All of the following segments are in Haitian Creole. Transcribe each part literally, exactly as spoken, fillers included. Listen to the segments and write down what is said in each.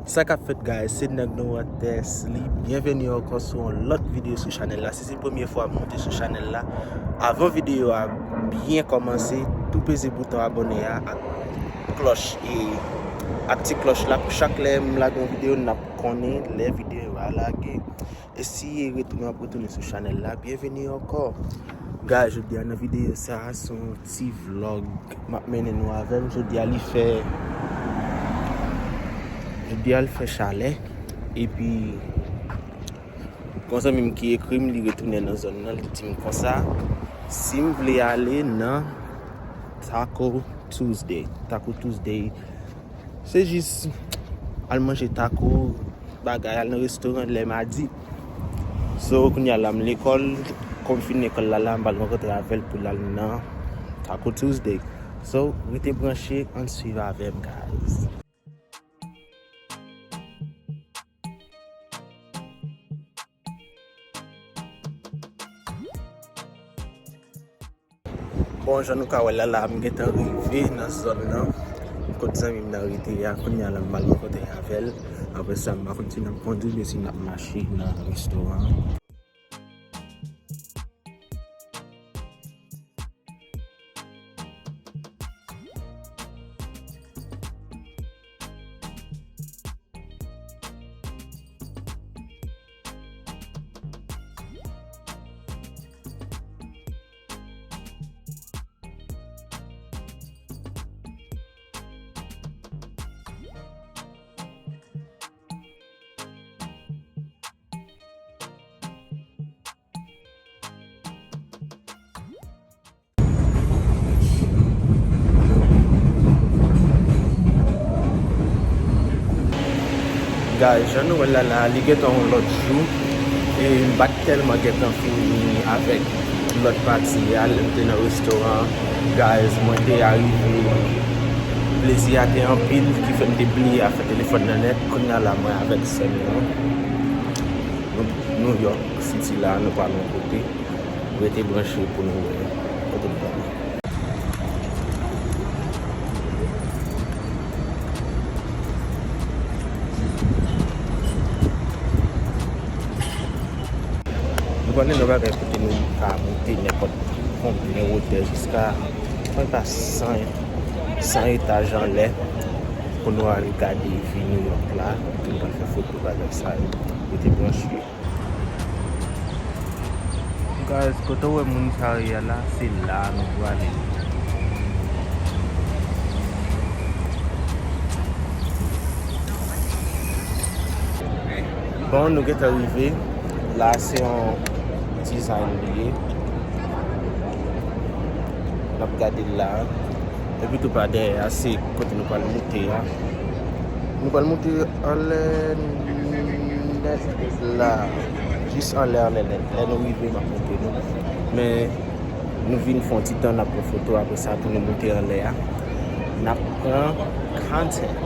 Sa k ap fèt, guys? Se nèg nou an tès li. Byenveni ankò sou yon lòt videyo sou chanèl la. Si se premye fwa m monte sou chanèl la, avan videyo a byen kòmanse, tou peze bouton abòne a ak klòch e ak ti klòch la pou chak lè m lage yon videyo, n ap konnen lè videyo a lage. E si e retounen, w ap retounen sou chanèl la, byenveni ankò. Guys, jodi a nan videyo sa a, se yon ti vlòg m ap mennen nou avè m. Jodi a li fè, jodi a li fè chalè. Epi, gon zanmi m ki ekri m, li retounen nan zòn nan, li di m konsa, si m vle ale nan Taco Tuesday. Taco Tuesday, se jis al manje taco, bagay, al nan restoran lè madi. So, kounye a la m lekòl, kòm m fin lekòl la, la m pral rankontre avè l pou l al nan Taco Tuesday. So, rete branche, ann swiv avè m, guys. Bon, jan nou ka wè la, la, m gentan rive nan zòn nan, kot zanmi m nan rete a. Kounye a la, m pral rankontre avè l. Apre sa, m pa konn si n ap kondui oubyen si n ap mache nan restoran an. Guys, jan nou wè l la, la, li gentan yon lòt jou. E m pa t tèlman gentan fini avèk lòt pati a, lè m te nan restoran. Guys, mwen te arive, plezi a te anpil, ki fè m te bliye afè telefòn nan nèt. Kounye a la, mwen avèk sè m yo. Nou, New York City la, nou pral yon kote. Rete branche pou nou wè kote nou prale. Nou pral nan yon bagay kote nou ka moute nenpòt konbyen wotè, jiska, mwen pa san, san etaj anlè, pou nou al gade vi New York la, kote nou pral fè foto, bagay sa yo. Rete branche. Guys, kote w wè moun sa yo ye a la, se la nou prale. Bon, nou gentan rive. La, se yon design li ye. N ap gade l la. Epi tou pa dèyè a, se kote nou pral moute a. Nou pral moute anlè nèt la. Jis anlè, anlè nèt. Lè nou rive, m ap montre nou. Men, nou vin fè yon ti tan, n ap pran foto, apre sa, pou nou moute anlè a. N ap pran content.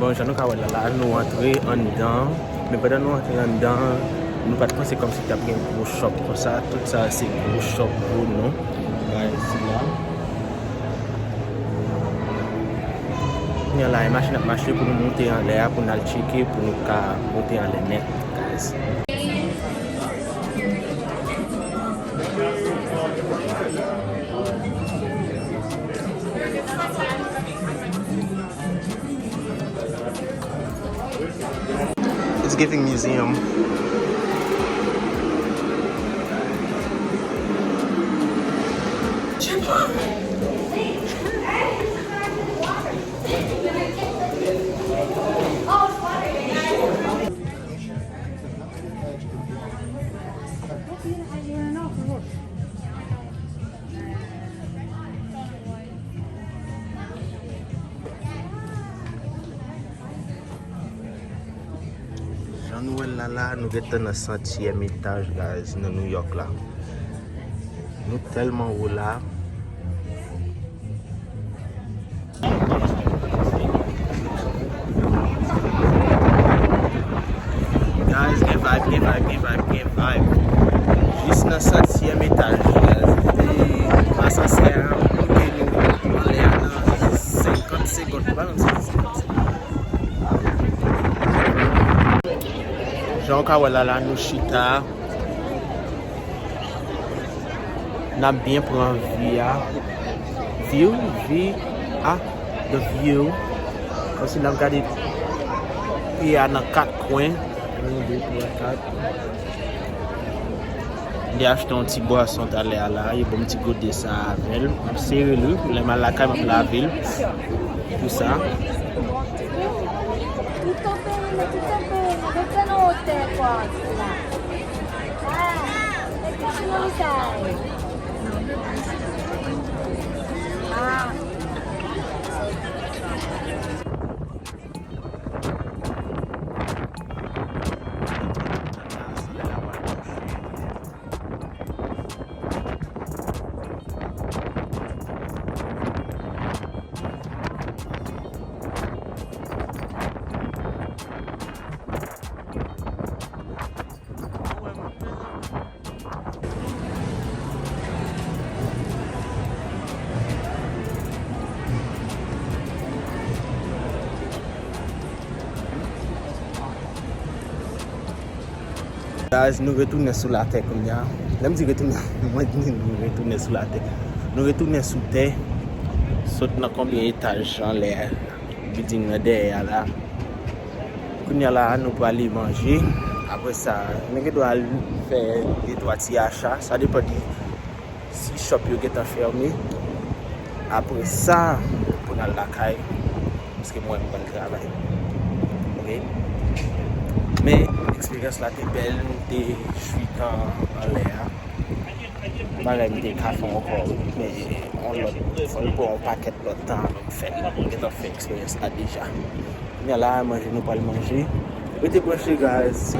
Bon, jan nou ka wè la, la, nou antre anndan. Men pandan nou antre anndan, nou pa t panse kòmsi t ap gen gwo shop konsa. Tout sa se gwo shop pou nou. Bagay sila. Kounye a la, e mache n ap mache pou nou moute anlè a, pou n al tcheke, pou nou ka moute anlè nèt, guys. It's giving museum. Jan nou wè l la, la, nou gentan nan sentyèm etaj, guys, nan New York la. Nou tèlman wo la. Guys, gen vibe, gen vibe, gen vibe, gen vibe. Jis nan sentyèm etaj, guys. E asansè a moute nou anlè a nan senkant segonn. Pa nan senkant segonn. Jan w ka wè la, la nou chita. N ap byen pran vi a. View, vi a, the view. Kòmsi n ap gade peyi a nan kat kwen. Yon, de, twa, kat. M te achte yon ti bwason talè a la, yo ban m ti gode sa avè l. M ap sere l, wi, pou lè m al lakay, m ap lave l. Pou sa. Guys, nou retounen sou latè kounye a. Lè m di retounen, mwen di nou retounen sou latè. Nou retounen sou tè. Sot nan konbyen etaj anlè a? Building nan dèyè a la. Kounye a la, nou prale manje. Apre sa, nou gen dwa al fè de twa ti acha. Sa depann de si shop yo gentan fèmen. Apre sa, pou n al lakay, paske mwen, m konn travay. Oke? Men, eksperyans la te bèl, nou te jwi tan anlè a. Bagay m te ka fè ankò, wi, men yon lòt, fò n pran yon pakèt lòt tan anvan m fè l. M gentan fè eksperyans la deja. Kounye a la, manje nou pral manje. Rete branche, guys.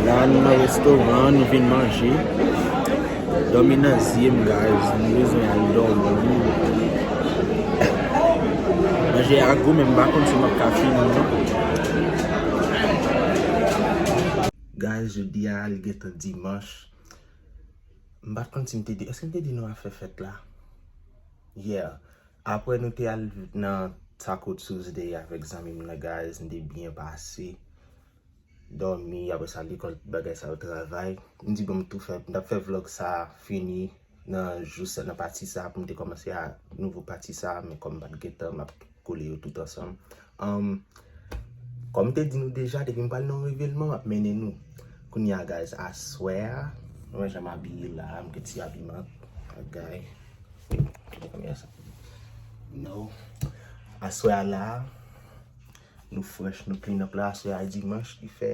La, nou nan restoran, nou vin manje. Dòmi nan zye m, guys. M bezwen al dòmi. Manje a gou, men m pa konn si m ap ka fini l, non. Guys, jodi a, li gentan dimanch. M pa t konn si m te di, èske m te di nou a fè fèt la? Yeah. Apre nou te al nan Taco Tuesday avèk zanmi m nan, guys, m te byen pase. Dòmi, apre sa lekòl, bagay sa yo, travay. M di bon, m tou fè, m t ap fè vlòg sa fini nan jou sa, nan pati sa, pou m te kòmanse a nouvo pati sa, men kòm m pa t gen tan, m ap kole yo tout ansanm. Anm, kòm m te di nou deja, depi m pral nan yon revelman, m ap mennen nou. Kounye a, guys, aswè a, mwen jan m abiye la, m gen ti abiman, bagay. Kòman sa? No. Aswè a la, nou fresh, nou clean up la. Aswè a dimanch, li fè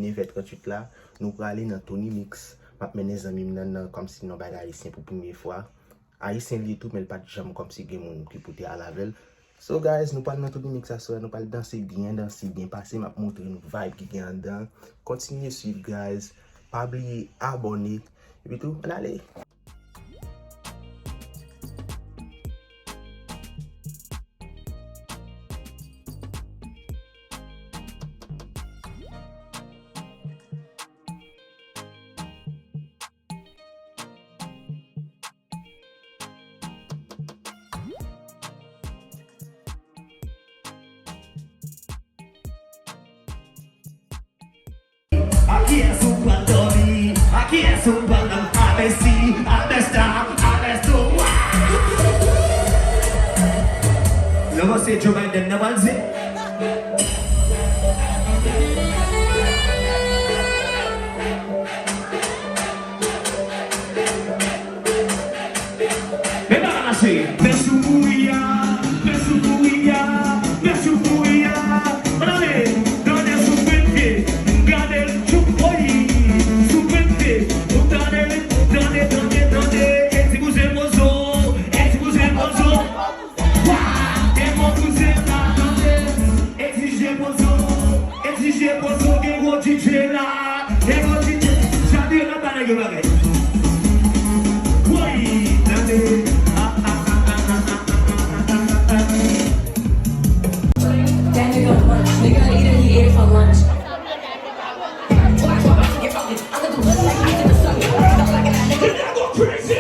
nevè tranntuit la. Nou prale nan Tony Mix. M ap mennen zanmi m nan, nan kòmsi nan bagay ayisyen pou premye fwa. Ayisyen li ye tou, men l pa t janm kòmsi gen moun ki pote al avè l. So, guys, nou pral nan Tony Mix aswè, nou pral danse byen, danse byen pase. M ap montre nou vibe ki gen anndan. Kontinye swiv, guys. Pa bliye abòne. Epi tou, ann ale! A kiyès ou pral dòmi? A kiyès ou pral dòmi? A Messi, a Nesta, a Besto. Lè w panse Joe Biden nan pral di. Men pa mache. Fè sou kouri a, fè sou kouri a, fè sou kouri a. Ann ale, tande sou pete, gade l tchoup, woy, sou pete. Tande, tande, tande, tande, e ti bouzen pozo, e ti bouzen pozo. Wa, e bon bouzen pa tande, e ti je pozo, e ti je pozo, gen gwo D J la. Daniel, nigga, he ate it for lunch. Nigga, go crazy.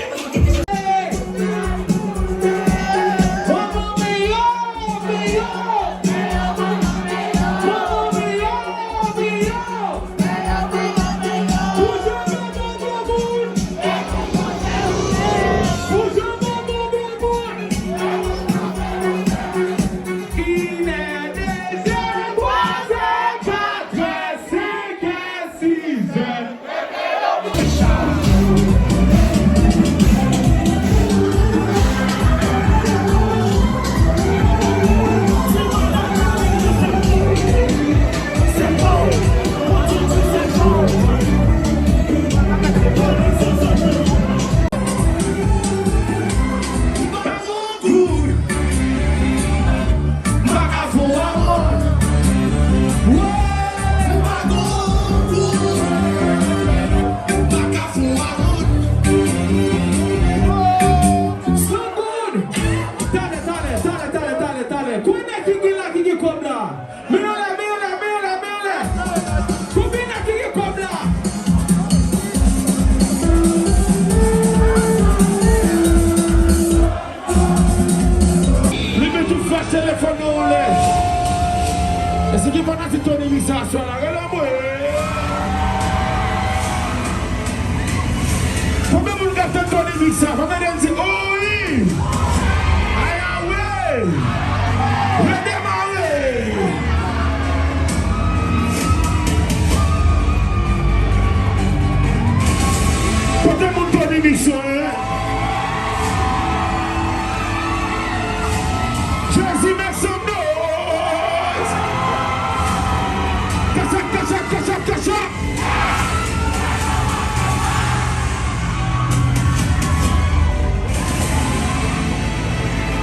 Sa swa la, rele mwen. Konbyen moun k ap tann Tony Mix sa? Pa tande m di, oh wi! Ayawe! Redemare! Kote moun Tony Mix yo, hein? Jezi, make some noise! Kachak, kachak, kachak, kachak!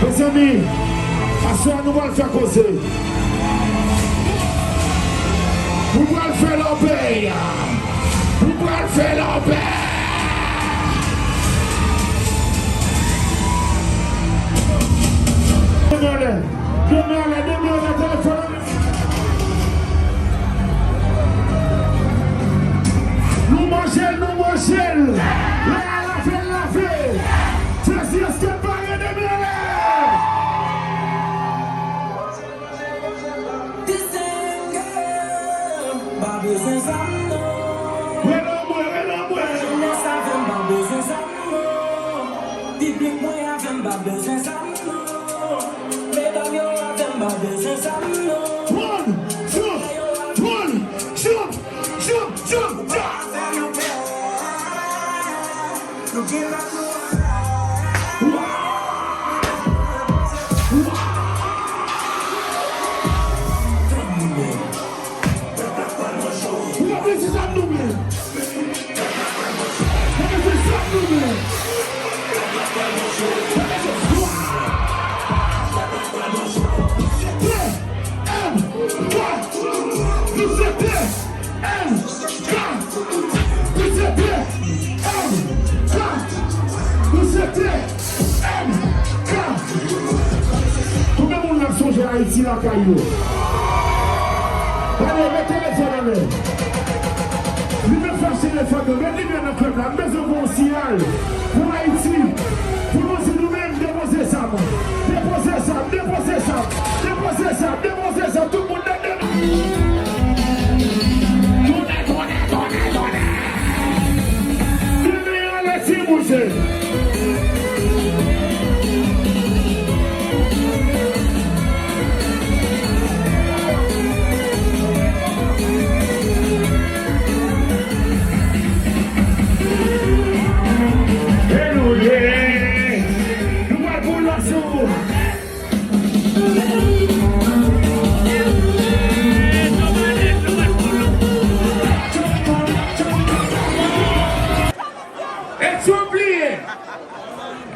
Mezanmi, aswè a nou pral fè koze. Nou pral fè lòbèy. Nou pral fè lòbèy. Demen anlè, demen anlè, demen anlè, telefòn. Nou manje l, nou manje l. Lè a lave l, lave. Jezi, èske n pare? Demen anlè. Disenge, m pa bezwen zam non. Rele mwen, rele mwen. Jenès avè m pa bezwen zam non. Piblik mwen avè m pa bezwen zam non. Medam yo avè m pa bezwen zam non. One, two, one, two, two, two, two. M K. Pou sete M K. Konbyen moun la sonje Ayiti lakay yo? Ale, met telefòn anlè. Limen flash telefòn yo, met limyè nan klèb la. M bezwen voye yon siyal pou Ayiti. Pou nou di nou menm, depoze zam. Depoze zam, depoze zam, depoze zam, depoze zam. Tout moun nan demen. Tounen, tounen, tounen, tounen. Demen anlè ti bouje. E nou ye. Nou pral pou lòt jou. E si w bliye.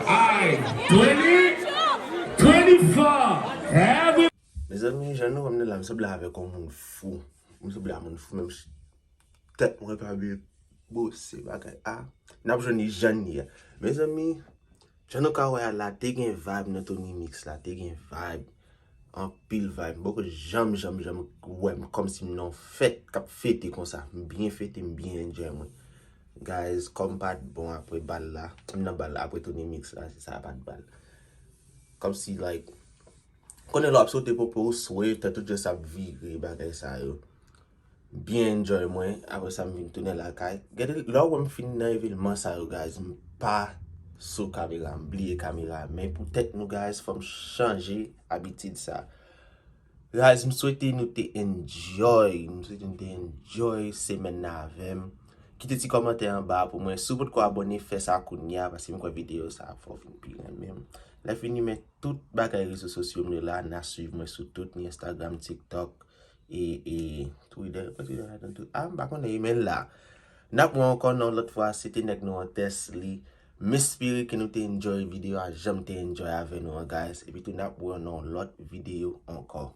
Ay, twenty, twenty-four, every- Mezanmi, jan nou wè m nan la, m sanble avèk yon moun fou. M sanble a moun fou, menm si tèt mwen pa byen bwose bagay a. N ap jwenn li jan n ye a. Mezanmi, jan nou ka wè a la, te gen vibe nan Tony Mix la, te gen vibe. Anpil vibe. M poko janm, janm, janm wè m kòmsi m nan yon fèt k ap fete konsa. M byen fete, m byen enjoy mwen. Guys, kò m pa t bon apre bal la. M nan bal la, apre Tony Mix la, se sa pa t bal. Kòmsi, like, konnen lè w ap sote popo w swe, tèt ou just ap vire, bagay sa yo. Byen enjoy mwen, apre sa m vin tounen lakay. Gade, lè w wè m fin nan evenman sa yo, guys, m pa sou kamera, m bliye kamera. Men poutèt nou, guys, fò m chanje abitid sa. Guys, m swete nou te enjoy, m swete nou te enjoy semèn nan avè m. Kite ti kòmantè anba a pou mwen. Si w potko abòne, fè sa kounye a, paske m kwè videyo sa ap fè w vin pi renmen m. Lè fini, men tout bagay rezo sosyo m yo la, n a swiv mwen sou tout, ni Instagram, TikTok, e, e Twitter, pa Twitter ladan tou. A, m pa konnen, e men la. N ap wè ankò nan lòt fwa, se te nèg nou an tès li. M espere ke nou te enjoy videyo a, jan m te enjoy avè nou an, guys. Epi tou, n ap wè nan lòt videyo ankò.